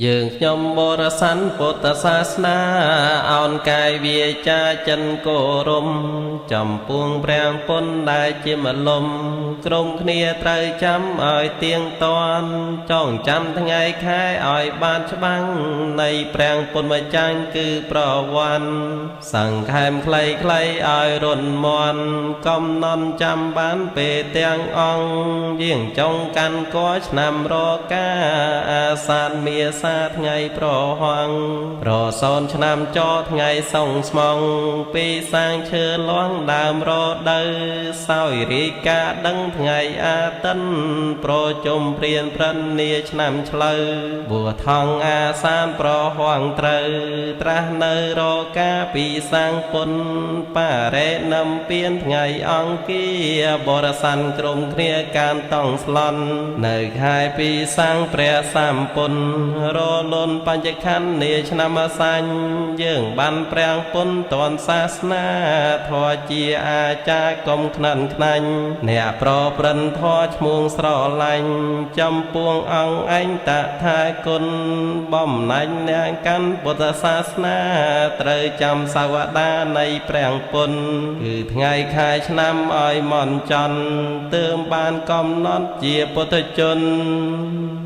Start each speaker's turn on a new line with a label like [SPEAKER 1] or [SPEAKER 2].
[SPEAKER 1] យើងខ្ញុំបរិស័នពុទ្ធសាសនាអោនកាយវាចាចិនគោរមចំពួងព្រះពុនដែលជាមលុំក្រុមគ្នាត្រូវចាំឲ្យទៀងតាន់ចងចាំថ្ងៃខែឲ្យបានច្បាំងនៃព្រះពុទ្ធម្ចាស់គឺប្រវ័នសង្ខេមខ្លីៗឲ្យរុនមន់កំណន់ចាំបានពេលទាំងអង្គយាងចុងកាន់កឆ្នាំរកាអាសានមាសាថ្ងៃប្រហងប្រសោនឆ្នាំចថ្ងៃសងស្មងពីសាងឈើលាងដើមរដូវសោយរាយការដឹងថ្ងៃអាតិនប្រជុំព្រានប្រិននាឆ្នាំឆ្លូវបួថងអាសានប្រហងត្រូវត្រាស់នៅរកាពីសាងពុនបារេនឹមពៀនថ្ងៃអង្គាបរសានក្រុមគ្នាកានតង់ស្លន់នៅខែពីសាងព្រះសម្ពុនរលុនបញ្ចខណ្ឌនាឆ្នាំអសាញ់យើងបានព្រះពុនតនសាសនាធម៌ជាអាចារ្យកុំក្និនខ្នាញ់អ្នកប្រប្រិនធម៌ឈ្មោះស្រឡាញ់ចំពួងអង្គឯងតថាគុណបំណាញ់អ្នកកាន់ពុទ្ធសាសនាត្រូវចាំសាវតានៃព្រះពុនគឺថ្ងៃខែឆ្នាំឲ្យមន់ចន់ទើបបានកំណត់ជាពុទ្ធជន។